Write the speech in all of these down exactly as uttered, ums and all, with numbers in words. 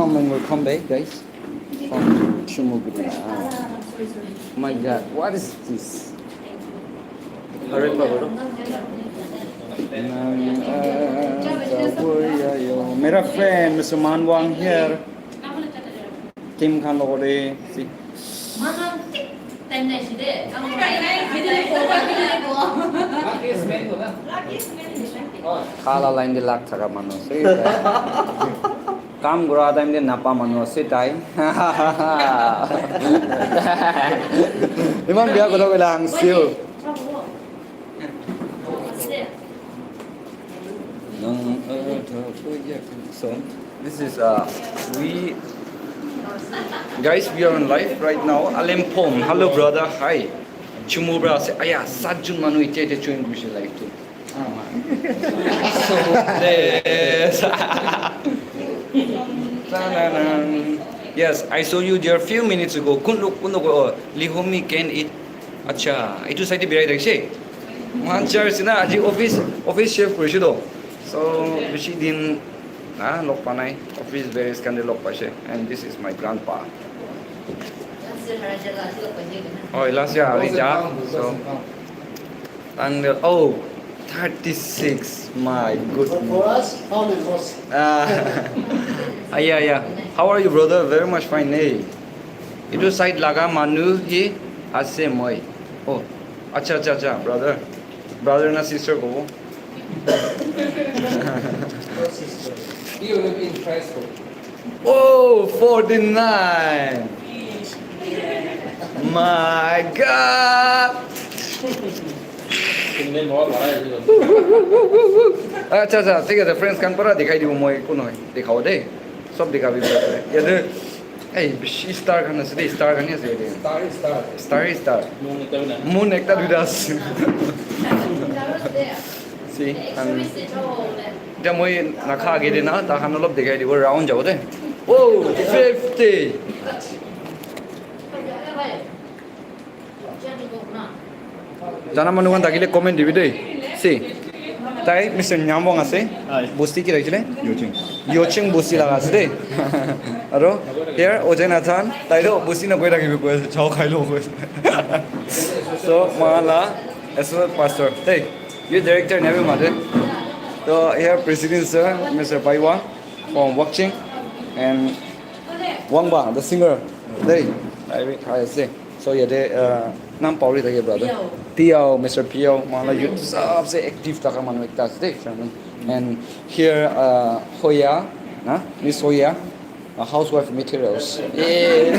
And we'll come back, guys, from Chumuguri. Ah. My God, what is this? Hurry up, bro. Nang, ah, sa, boy, ayo. Mera friend, Mister Man Wang here. Team khan logo de, see. Khala line de lag thaka manu ase. Kam kura time de napa manu ase tai. Iman bia kotha koila hangsiu. So, this is, uh, we, guys, we are on live right now. Alem Pom, hello brother, hi. Chumubra ase, aya, satjun manu ite ite join kurise live tu. So, yes. Yes, I saw you there few minutes ago. Kun lok, kun lok, oh, Lihomi can eat. Acha, itu side te birai thakise. Mohan church na, aji office, office shift kurise to. So, bishi din, ah, log pa nai. Office bearers khan te log paise. And this is my grandpa. Oh, last year, Arija. So, and, uh, oh, thirty-six. My goodness. For us, how many was? Ah, ah, yeah, yeah. How are you, brother? Very much fine, eh? Itu side laga manu hi ase moi. Oh, acha, acha, acha, brother. Brother na sister kobo. You will be in Christ. Oh, forty-nine. My God. Acha, acha, thik ase, friends khan para dikhai dibo moi, ekko nohoi, dikhabo de. Sob dikhabi. Yate, ei, bishi star khan ase de, star khan hi ase yate. Star, star. Star, star. Moon ekta duita ase. See, and, etiya moi nakha age de na, tai khan olop dikhai dibo, round jabo de. Oh, fifty. Jana manu khan thakile comment dibi de. See, tai Mister Nyambong ase. Hi. Bosti ki rakhile? Yoching. Yoching bosti laga ase de. Aro here Ojen Athan, tai to bosti na koi rakhibi koi ase, chao khai lo koi ase. So, mala, associate pastor. Hey, you director never mother. So, here president sir, Mister Paiwa from Wakching, and Wangba, the singer. Hey, I, I say. So, yate, uh, nam pauri thake, brother. Piao. Piao, Mister Piao, mala youth sabse active thaka manu ekta ase de, chairman. And here, uh, Hoya, na? Miss Hoya, a housewife materials. Yeah.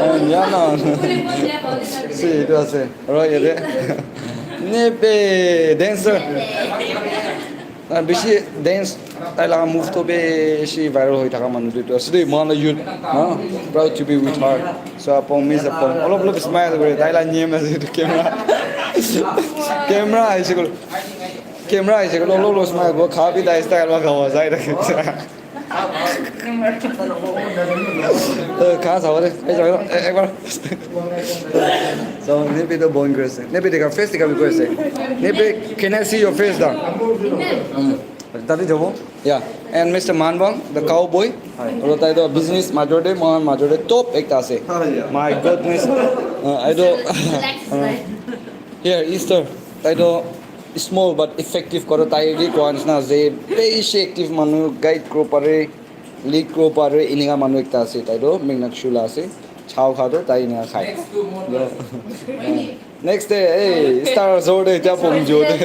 And yeah, no. See, etu ase. Aro yate. Nepe, dancer. Ah, bishi dance, tai laga move to bishi viral hoi thaka manu tu ase de, mohan la youth, na, proud to be with her. So, apong, miss apong, olop olop smile kore, tai la nyem ase etu camera. Camera aise koile, camera aise koile, olop olop smile kore, kha bhi tai style para kha jai thake. Eh, kha sabo de, eh, jabo, eh, ekbar. So, nepe to bon kuri ase. Nepe dekha, face dekha bi kuri ase. Nepe, can I see your face da? Mm. Tate jabo? Yeah. And Mister Manbang, the cowboy. Hi. Aro tai to business major de, mohan major de, top ekta ase. Hi, yeah. My goodness. Uh, I do. Relax, uh, right? Here, Easter. Tai to small but effective kore, tai ki koa nisna ase. Beshi active manu, guide kuro pare, lead kuro pare, enika manu ekta ase. Tai to Mingnak Shula ase. Chao kha to, tai enika khai. Next to model. Yeah. Next day, hey, star zor de, etiya pom jo de.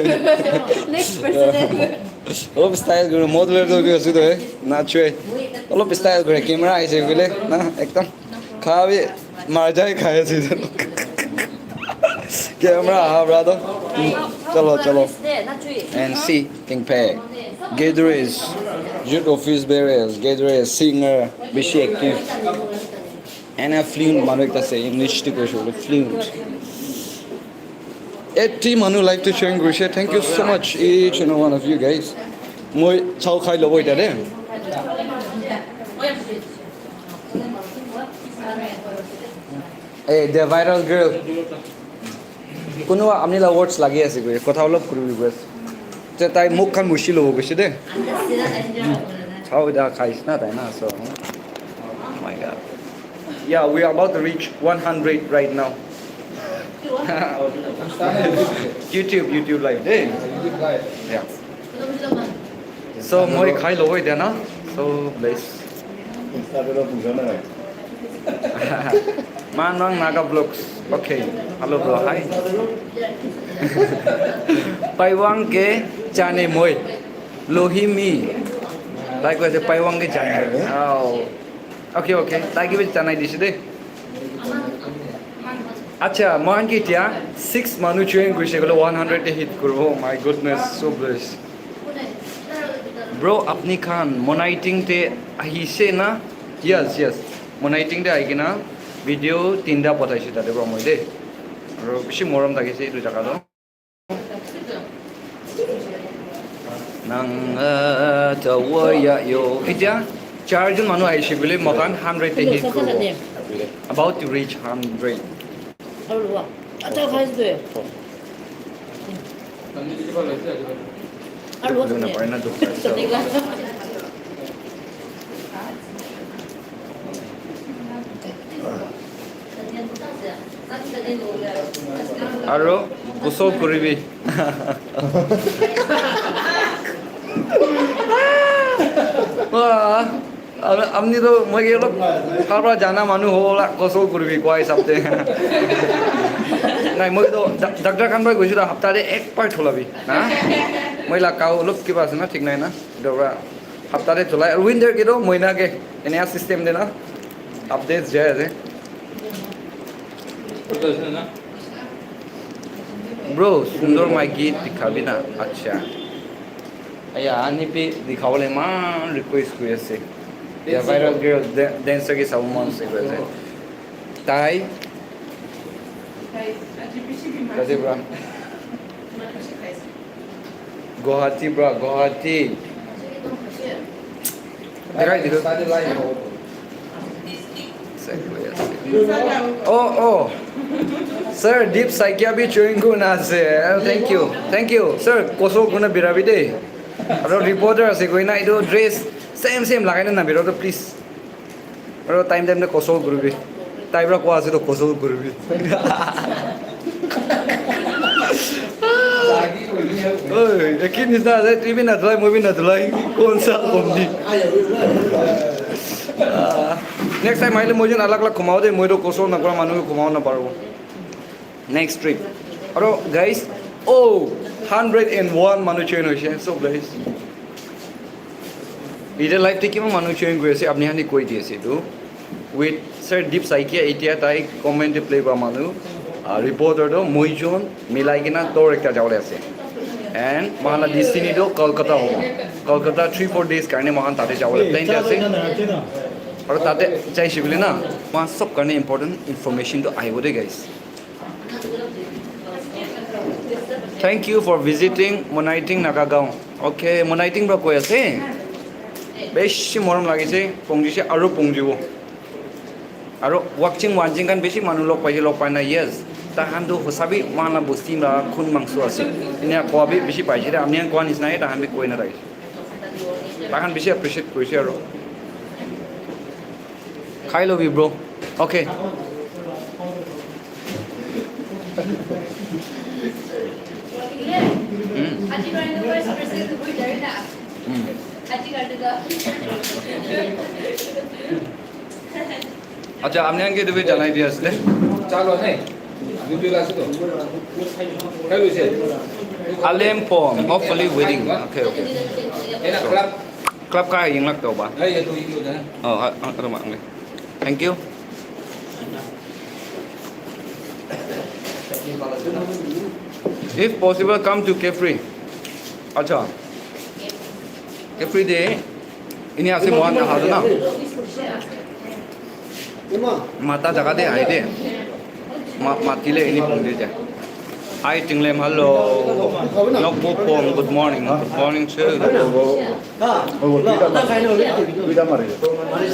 Next president. Olop style kore, model to bi ase to, eh, na chue. Olop style kore, camera aise koile, na, ekdam. Kha bi, mar jai khai ase. Camera, ha, brother. Chalo, chalo. And see, King Pei. Gatherers, youth office bearers, gatherers, singer, bishi active. And a fluent manu ekta ase, English to koi shole, fluent. Eighty manu live to join kurise. Thank you so much, each and one of you guys. Moi chao khai lobo etiya de. Eh, the viral girl. Kunuba apni la words lagi ase koi, kotha olop kuribi koi ase. Te tai mukh khan musi lobo koise de. Chao da khais na tai na, so. Oh my God. Yeah, we are about to reach one hundred right now. YouTube, YouTube live, eh? Yeah. So, moi khai lobo etia na. So, bless. Manang Naga Vlogs. Okay. Hello, bro. Hi. Paiwang ke jane moi. Lohimi. Tai koise Paiwang ke jane. Oh. Okay, okay. Tai ke bi janai dise de. Acha, mohan ke etia six manu join koise koile one hundred te hit koribo. Oh my goodness, so blessed. Bro, apni khan Monaiting te ahise na? Yes, yes. Monaiting te ahi kena video tinta pathaise tate pra moi de. Aro bishi morom thakise etu jaga toh. Nang, ah, tawa ya yo. Etia charjon manu ahise bole moikhan hundred te hit koribo. About to reach hundred. Aro gosol kuribi. Wah, am- amni to moi ke olop kar para jana manu ho la gosol kuribi koi sabte. Nai, moi to doc- doctor khan para goisu to hapta te ek bar thulabi na. Moi la kau olop kiba ase na, thik nai na. Etu para hapta te thulai. Aru winter ke to moina ke enia system de na. Updates jai ase. Bro, sundor maiki dikhabi na. Acha. Aya, ani pe dikhabole eman request kuri ase. Ya viral girl da- dancer ke sabo mon ase koi ase. Tai. Kate pra. Guwahati pra, Guwahati. Dekhai dilu. Oh, oh. Sir, Deep Saikia bi join kurina ase. Oh, thank you. Thank you. Sir, koso kuna birabi de. Aro reporter ase koina etu dress same same lagai na nabiro to please. Aro time time te koso kuribi. Tai pra koa ase to koso kuribi. Oi, ekin nisna ase, tui bi nadhulai, moi bi nadhulai. Kon sa komdi? Ah, next time ahile moi jun alag alag khumao de, moi to koso nakura manu khumao na paro. Next trip. Aro guys, oh, hundred and one manu join hoise. So guys, ite live te kiman manu join kuri ase, apni hani koi di ase tu. With Sir Deep Saikia, etia tai comment te play kura manu, ah, reporter to moi jon milai kena tor ekta jabole ase. And mohan la destiny to Kolkata hobo. Kolkata three four days karne mohan tate jabole plan te ase. Aro tate jaise koile na, mohan sob karne important information to ahibo de guys. Thank you for visiting Monaiting Naga Gaon. Okay, Monaiting pra koi ase. Beshi morom lagise, pongjise, aro pongjibo. Aro Wakching Wanching khan beshi manu log paise, log pai na, yes. Tahan tu hosa bi mohan la bosti la khun mangso ase. Enia koa bi beshi paise, amni khan koa nisna he, tahan bi koi na thakise. Tahan beshi appreciate koise aro. Khai lobi, bro. Okay. Mm. Mm. Acha, apni khan ke etu bi janai di asile. Chalo, nai. Video la ase to. Hello, sir. Alem pom, hopefully wedding. Okay, okay. Ena club. Club ka ying lak to ba? Hai, ya to, itu dah. Oh, ah, ah, terima kasih. Thank you. If possible, come to Kefri. Acha. Kefri de, ini ase mohan aha na. Mata jaga de ahi de. Ma, matile ini pun de ja. Hi, Tinglem, hello. Nokbo Pom, good morning. Good morning, sir.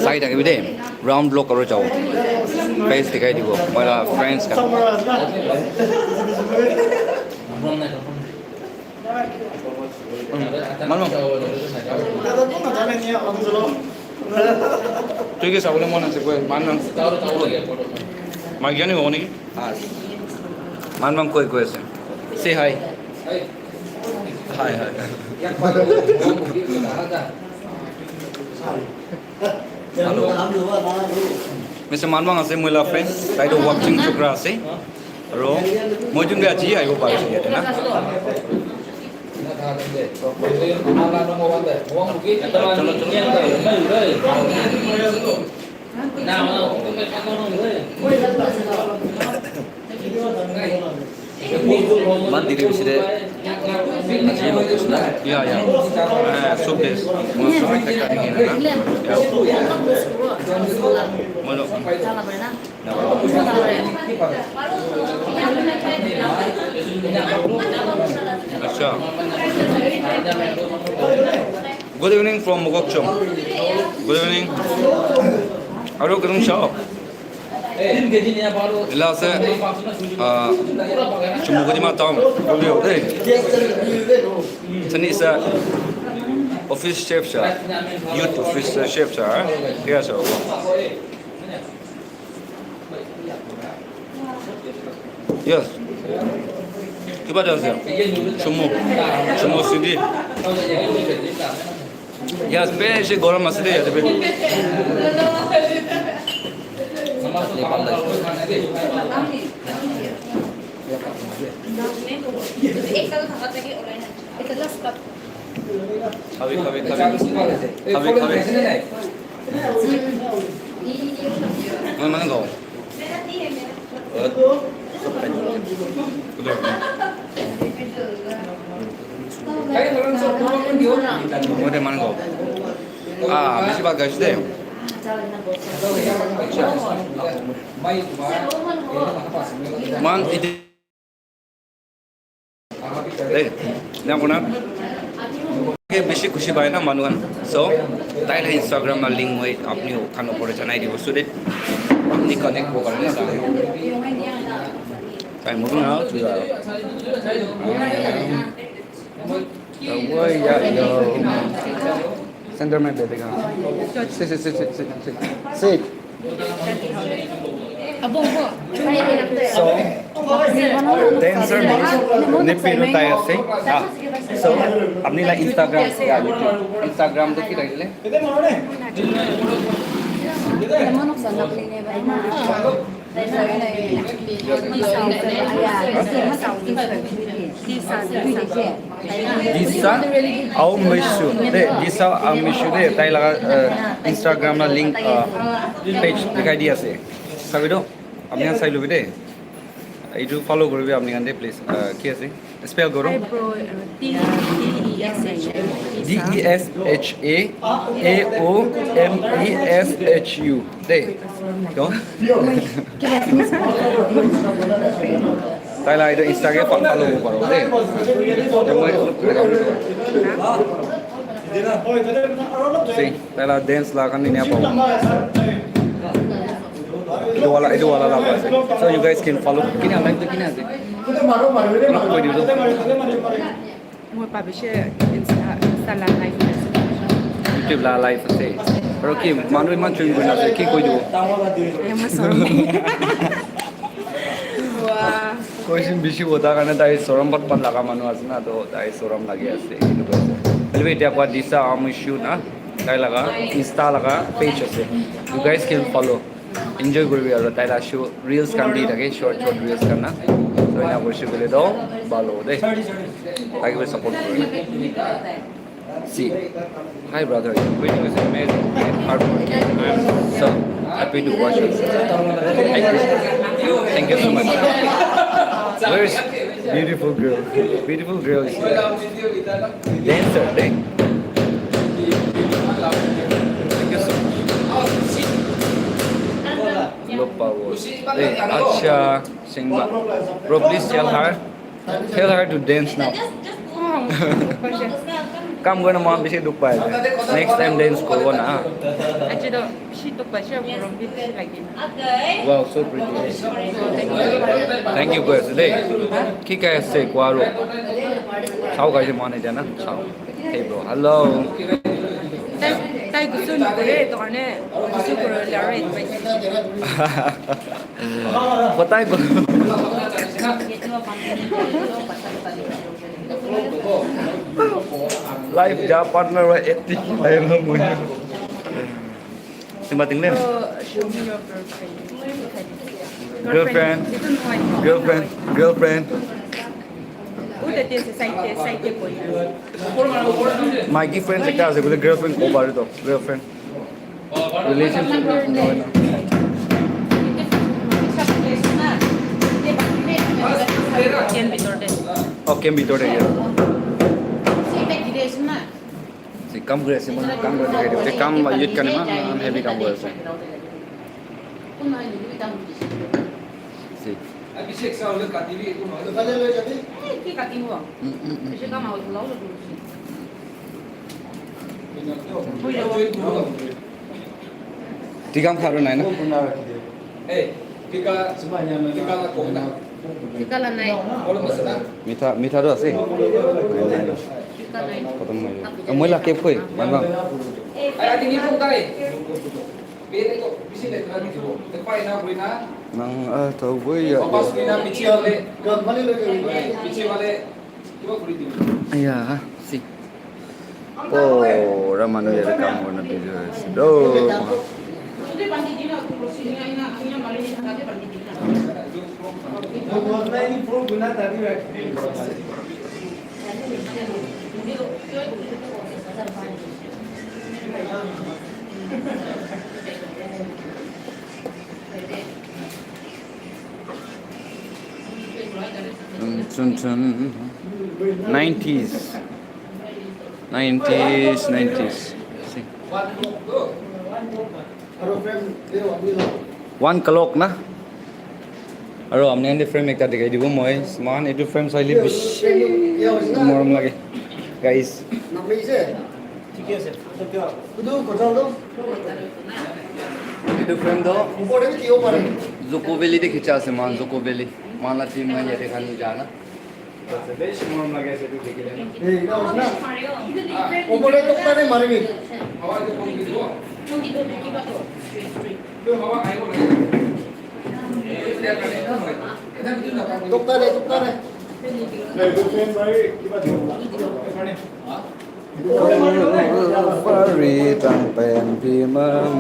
Sai thaki bi de, round block aro jabo. Face dikhai dibo. Moi la friends khan. Manmang. Tui ke sabole mon ase koi, Manmang. Magi ani ho ni? Manmang koi koi ase. Say hi. Hi, hi. Hello. Mister Manmang ase, moi la friend. Tai toh working chokra ase. Aro moi jun bi aji ahibo parise yate na. Iman diri hoise de. Aji eman khusna. Yeah, yeah. Eh, soup base. Mo soup ekta kari kena na. Yeah. Mo lo. Acha. Good evening from Mokokchung. Good evening. Aro kerung shop. Ila ase, ah, Chumoukedima town, Golio, eh. Sani isa office chef sha, youth office chef sha, eh. Kya sha? Yes. Kiba de ase? Chumo. Chumo city. Yes, beshi gorom ase de yate be. Khabi, khabi, khabi. Khabi, khabi. Moi mane gao. Moi de mane gao. Ah, bisi bhat gaise de. Man, iti Hey, na kuna. Ke bishi khushi pai na manu khan. So, tai la Instagram la link moi apni khan opor te janai dibo. So that apni connect hobo karne na. I'm moving out to the, the way, yeah, yo. Center mein baithega. Sit, sit, sit, sit, sit, sit. Sit. So, dancer means nipi nu tai ase. Ah, so, apni la Instagram, yeah, YouTube. Instagram tu ki rakhi le? Disa Aomishu de, Disa Aomishu de, tai laga, eh, Instagram la link, eh, page dikhai di ase. Sabi do, apni khan sai lobi de. Etu follow koribi apni khan de, please. Eh, ki ase? Spell koro. Eyebrow, uh, T, T E S H A. D E S H A A O M E S H U. De. Ko? Tai la etu Insta ke follow koribo paro de. Te moi See, tai la dance la khan enia pabo. Etu wala, etu wala la ase. So you guys can follow. Kini online tu kini ase? Koi dibo. Moi bhabishe Insta, Insta la live ase. YouTube la live ase. Aro ki manu iman join kurina ase, ki koi dibo? Eh, moi sorry. Wah. Question bishi hota karne tai sorom pat pat laga manu ase na, to tai sorom lagi ase. Etu ase. Anyway, etia koa Disa Aomishu na, tai laga Insta laga page ase. You guys can follow. Enjoy koribi aro tai la show reels khan di thake, short short reels khan na. So ena korishi koile to bhal hobo de. Thank you for support. See, hi brother, your video is amazing and hardworking. I'm so happy to watch it. Thank you. Thank you so much. Where's beautiful girl? Beautiful girl is here. Dancer, eh? Thank you so much. Lopa was. Hey, acha, Singba. Bro, please tell her. Tell her to dance now. Kam karne mohan bishi dukh pai ase. Next time dance koribo na. Aji to bishi dukh paise, gorom bi bishi lage. Wow, so pretty. Thank you koi ase de. Ki kai ase koa aro? Chao guys, mane jana chao. Hey bro, hello. Tai, tai gusu nukure, etu karne gusu kuribole aro invite. Kotai ko. Life ja partner wa eti lai na mo. Simba tingle. Oh, show me your girlfriend. Girlfriend. Girlfriend. Girlfriend. Girlfriend. Who that is a side, side boy? Maiki friend ekta ase, bole girlfriend kobo pare to, girlfriend. Relationship. Camp bitor te. Oh, camp bitor te, yeah. Si kam kuri ase, moi kam kuri ase. Te kam youth karne eman heavy kam kuri ase. Si. Mm, mm, mm. Tikam kharo nai na. Tika la nai. Mitha, mitha tu ase. Nai, nai, nai. Tika nai. Khotom hoi jabo. Eh, moi la cap koi, man bang. Nang ah tau boi ya. Aya, si. Pura manu yate kam kurina busy hoise do. Chun, chun, chun. Nineties. Nineties, nineties. See. One clock na? Aro apni khan ke frame ekta dikhai dibo moi. Mohan etu frame saile bishi morom lage. Guys. Etu frame toh Zuko Valley te khicha ase mohan, Zuko Valley. Mohan la team khan yate khan ja na. Bishi morom lage ase etu dikhi kena. Opor te tokta te maribi. Tokta te, tokta te. Fari tang pen pi mam.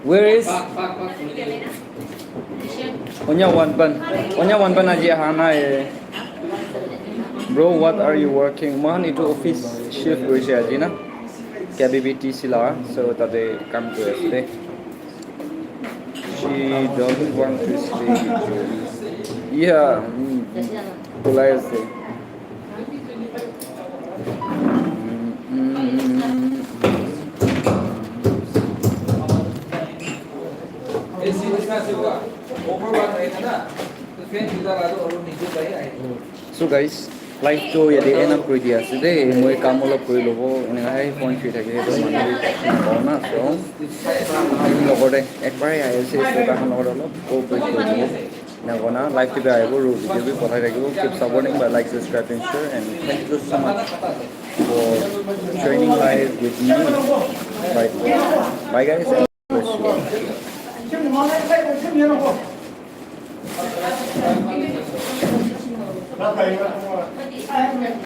Where is Onya Wanpan? Onya Wanpan aji aha nai. Bro, what are you working? Mohan etu office shift hoise aji na. K B B T C la, so tate kam kuri ase de. She doesn't want to stay with you. Yeah, mm, mm. Kulai ase. So guys, live tu yate end up kuri dia ase de. Moi kam olop kuri lobo. Eneka hai phone chui thakile to manu bi thaki napao na. So, etu logor te ekbar he ahi ase, so, tai khan logor te olop cooperate kuri lobo. Eneka na live te bi ahibo, video bi pathai thakibo. Keep supporting by like, subscribe and share, and thank you so much for joining live with me. Bye, bye guys, and bless you all.